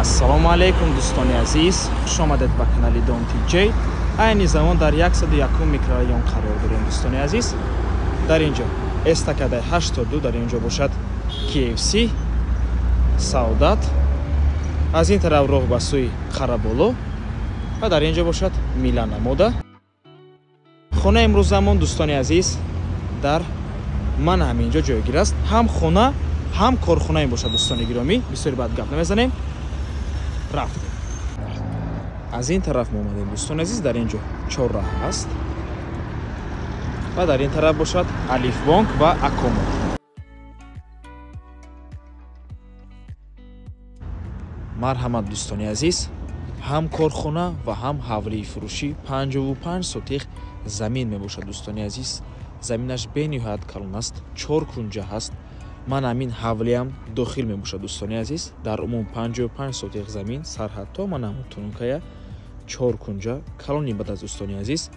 Ассалому алайкум дӯстони азиз, хуш омадед ба канали Дом ТЖ. Айни замон дар 101 микрорайон қарор дорем дӯстони азиз. Дар инҷо эстакадаи 82, дар инҷо бошад KFC, Саодат. Аз ин тараф роҳ ба сӯи Қараболо ва дар инҷо бошад Милана Мода. Хона имрӯзамон дӯстони азиз дар ман ҳаминҷо ҷойгир аст. Ҳам хона, ҳам корхона бошад дӯстони гиромӣ. Бисёр бад гап намезанем. Рафтем. Аз ин тараф мо омадем дӯстони азиз, дар инҷо чорраҳ аст ва дар ин тараф бошад Алифбонк ва Акомо. Марҳамат дӯстони азиз, ҳам корхона ва ҳам ҳавлии фурӯшӣ 55 сотих замин мебошад дӯстони азиз. Заминаш бениҳоят калон аст, 4 кунҷа ҳаст. Ман ҳамин ҳавлиам дохил мебошад дӯстони азиз. Дар умум 55 сотих замин, сарҳад то ман ҳамун тунукая 4 кунҷа калони бад аст дӯстони азиз.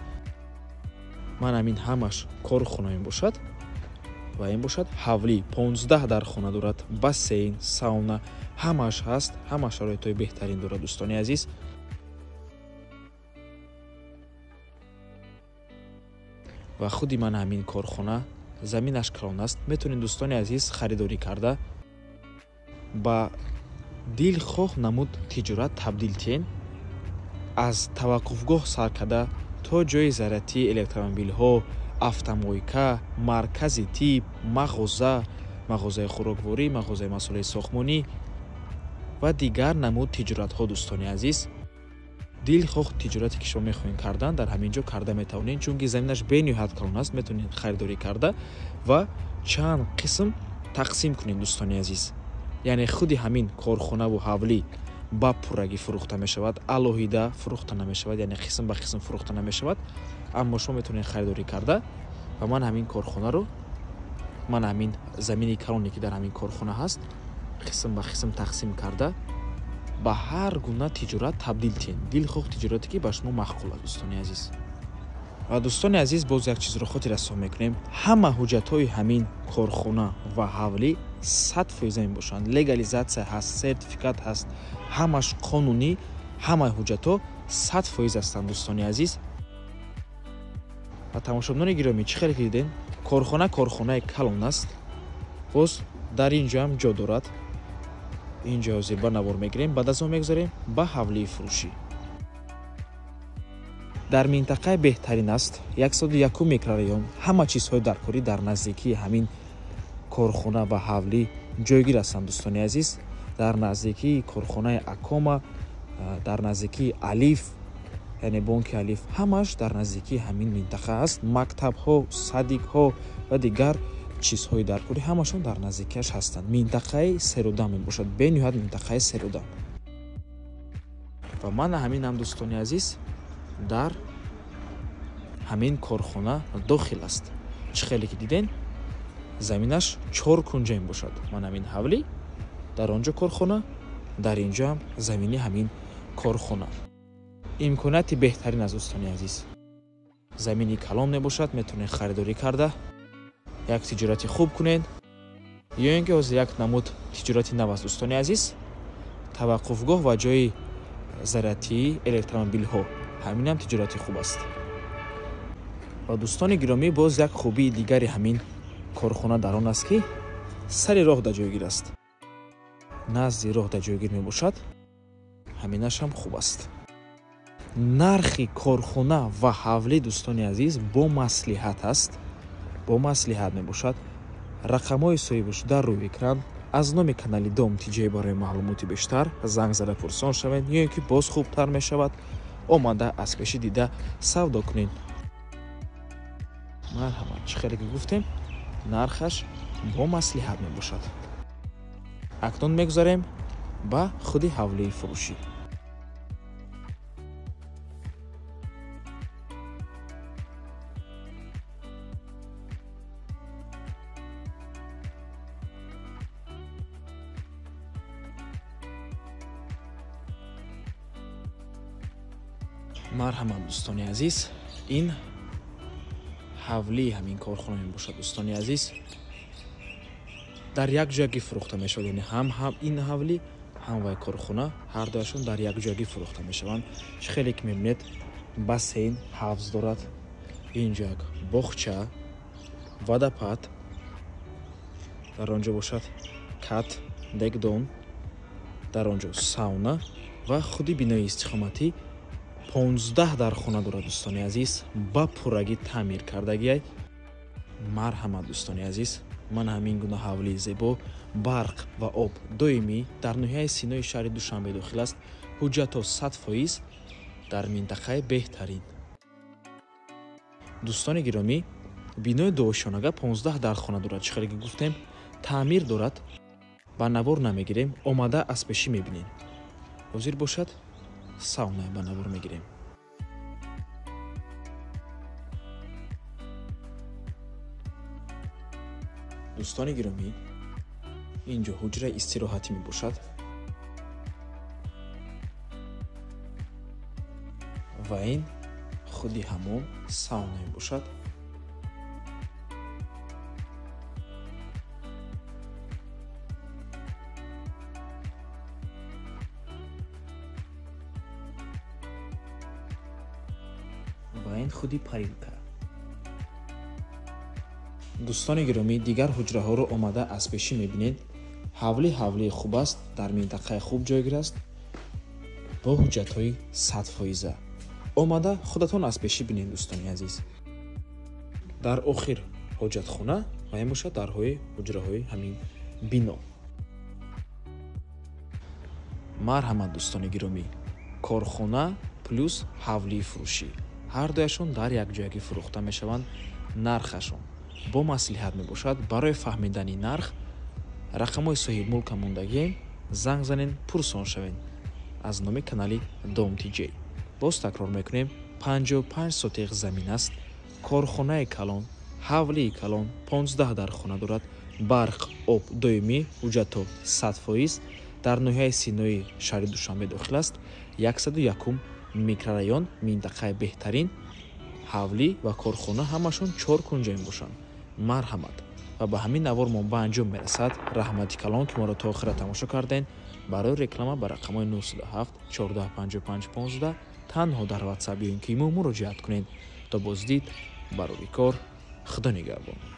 Ман ҳамин ҳамаш корхона мебошад ва ин бошад ҳавлӣ. 15 дар хона дорад, бассейн, сауна ҳамаш ҳаст, ҳама шароитҳои беҳтарин дорад дӯстони азиз. Ва худи ман ҳамин корхона заминаш калон аст. Метавонед дӯстони азиз харидорӣ карда ба дилхоҳ намуд тиҷорат табдил тиҳен. Аз таваққуфгоҳ сар карда то ҷои заратии электромобилҳо, автомойка, маркази тиб, мағоза, мағозаи хӯрокворӣ, мағозаи масолеҳи сохтмонӣ ва дигар намуд тиҷоратҳо дӯстони азиз. Дилхоҳ тиҷорате ки шумо мехоҳед кардан, дар ҳамин ҷо карда метавонед, чунки заминаш бениҳоят калон аст. Метавонед харидорӣ карда ва чанд қисм тақсим кунед дӯстони азиз. Яъне худи ҳамин корхонаву ҳавлӣ ба пуррагӣ фурӯхта мешавад, алоҳида фурӯхта намешавад, яъне қисм ба қисм фурӯхта намешавад. Аммо шумо метавонед харидорӣ карда ва ман ҳамин корхонаро, ман ҳамин замини калоне ки дар ҳамин корхона ҳаст, қисм ба қисм тақсим карда ба ҳар гуна тиҷорат табдил тиҳед. Дилхоҳ тиҷорате ки ба шумо маъқул аст дӯстони азиз. Ва дӯстони азиз, боз як чизро хотиррасон мекунем. Ҳама ҳуҷҷатҳои ҳамин корхона ва ҳавлӣ 100% мебошанд. Легализатсия ҳаст, сертификат ҳаст, ҳамаш қонунӣ, ҳамаи ҳуҷҷатҳо 100% ҳастанд дӯстони азиз. Ва тамошобинони гиромӣ, чӣ хеле ки дидем, корхона корхонаи калон аст. Боз дар ин ҷо ҳам ҷо дорад. Инҷо ҳозир ба навор мегирем, баъд аз он мегузарем ба ҳавлии фурӯшӣ. Дар минтақаи беҳтарин аст, 101 микрорайон. Ҳама чизҳои даркорӣ дар наздикии ҳамин корхона ва ҳавлӣ ҷойгир ҳастанд дӯстони азиз. Дар наздикии корхонаи Акома, дар наздикии Алиф, яъне бонки Алиф, ҳамаш дар наздикии ҳамин минтақа аст. Мактабҳо, садикҳо ва дигар чизҳои даркорӣ ҳамашон дар наздикиаш ҳастанд. Минтақаи серодам мебошад, бениҳоят минтақаи серодам. Ва ман ҳаминам дӯстони азиз дар ҳамин корхона дохил аст. Чӣ хеле ки диден, заминаш 4 кунҷа мебошад. Ман ҳамин ҳавлӣ, дар он ҷо корхона, дар ин ҷо ҳам замини ҳамин корхона. Имконияти беҳтарин аст дӯстони азиз. Замини калон мебошад, метавонед харидорӣ карда як тиҷорати хуб кунед, ё ин ки ҳозир як намуд тиҷорати нав аст дӯстони азиз, таваққуфгоҳ ва ҷои заратии электромобилҳо. Ҳаминам тиҷорати хуб аст. Ва дӯстони гиромӣ, боз як хубии дигари ҳамин корхона дар он аст ки сари роҳ дар ҷойгир аст. Назди роҳ дар ҷойгир мебошад. Ҳаминаш ҳам хуб аст. Нархи корхона ва ҳавлӣ дӯстони азиз бо маслиҳат аст, бо маслиҳат мебошад. Рақамҳои соҳибшуда рӯи экран. Аз номи канали Дом ТЖ барои маълумоти бештар занг зада пурсон шавед, ё ин ки боз хубтар мешавад омада аз пеши дида савдо кунед. Марҳамат, чӣ хеле ки гуфтем, нархаш бо маслиҳат мебошад. Акнун мегузарем ба худи ҳавлии фурӯшӣ. Марҳамат дӯстони азиз, ин ҳавлии ҳамин корхона мебошад дӯстони азиз. Дар як ҷоя ки фурӯхта мешавад, яъне ҳам ин ҳавлӣ, ҳам вай корхона ҳар дуяшон дар якҷоягӣ фурӯхта мешаванд. Чӣ хеле ки мебинед, бассейн, ҳавз дорад, инҷо як боғча, водопад, дар он ҷо бошад кат, дегдон, дар он ҷо сауна ва худи бинои истиқоматӣ 15 дархона дорад. Дӯстони азиз, ба пуррагӣ таъмир кардагиай. Марҳамат, дӯстони азиз, ман ҳамин гуна ҳавлии зебо, барқ ва об доимӣ, дар ноҳияи Синои шаҳри Душанбе дохил аст. Ҳуҷҷатҳо 100%, дар минтақаи беҳтарин. Дӯстони гиромӣ, бинои дуошонага 15 дархона дорад. Чӣ хеле ки гуфтем, таъмир дорад, ба навор намегирем, омада аз пешӣ мебинем. Ҳозир бошад, сауна ба навор мегирем. Дӯстони гиромӣ, инҷо ҳуҷраи истироҳатӣ мебошад ва ин худи ҳамон сауна мебошад. Ва ин худи парилка. Дӯстони гиромӣ, дигар ҳуҷраҳоро омада аз пешӣ мебинед. Ҳавлӣ ҳавлии хуб аст, дар минтақаи хуб ҷойгир аст, бо ҳуҷҷатҳои 100%. Омада худатон аз пешӣ бинед, дӯстони азиз. Дар охир ҳоҷатхона ва ин бошад дарҳои ҳуҷраҳои ҳамин бино. Марҳамат, дӯстони гиромӣ, корхона плюс ҳавлии фурӯшӣ ҳар дуяшон дар якҷоягӣ фурӯхта мешаванд. Нархашон бо маслиҳат мебошад. Барои фаҳмидани нарх рақамҳои соҳибмулка мондагием, занг занен, пурсон шавед аз номи канали Дом ТЖ. Боз такрор мекунем, 55 сотиқ замин аст, корхонаи калон, ҳавлии калон, 15 дархона дорад, барқ, об доимӣ, ҳуҷҷатҳо 100%, дар ноҳияи Синои шаҳри Душанбе дохил аст, 101 микрорайон, минтақаи беҳтарин. Ҳавлӣ ва корхона ҳамашон 4 кунҷа мебошанд. Марҳамат. Ва ба ҳамин навор мо ба анҷом мерасад. Раҳмати калон, ки моро то охира тамошо кардем. Барои реклама ба рақамҳои 907 14 55 15 танҳо дар WhatsApp ё ин ки имо муроҷиат кунед. То боздид, барори кор, Худо нигаҳбон.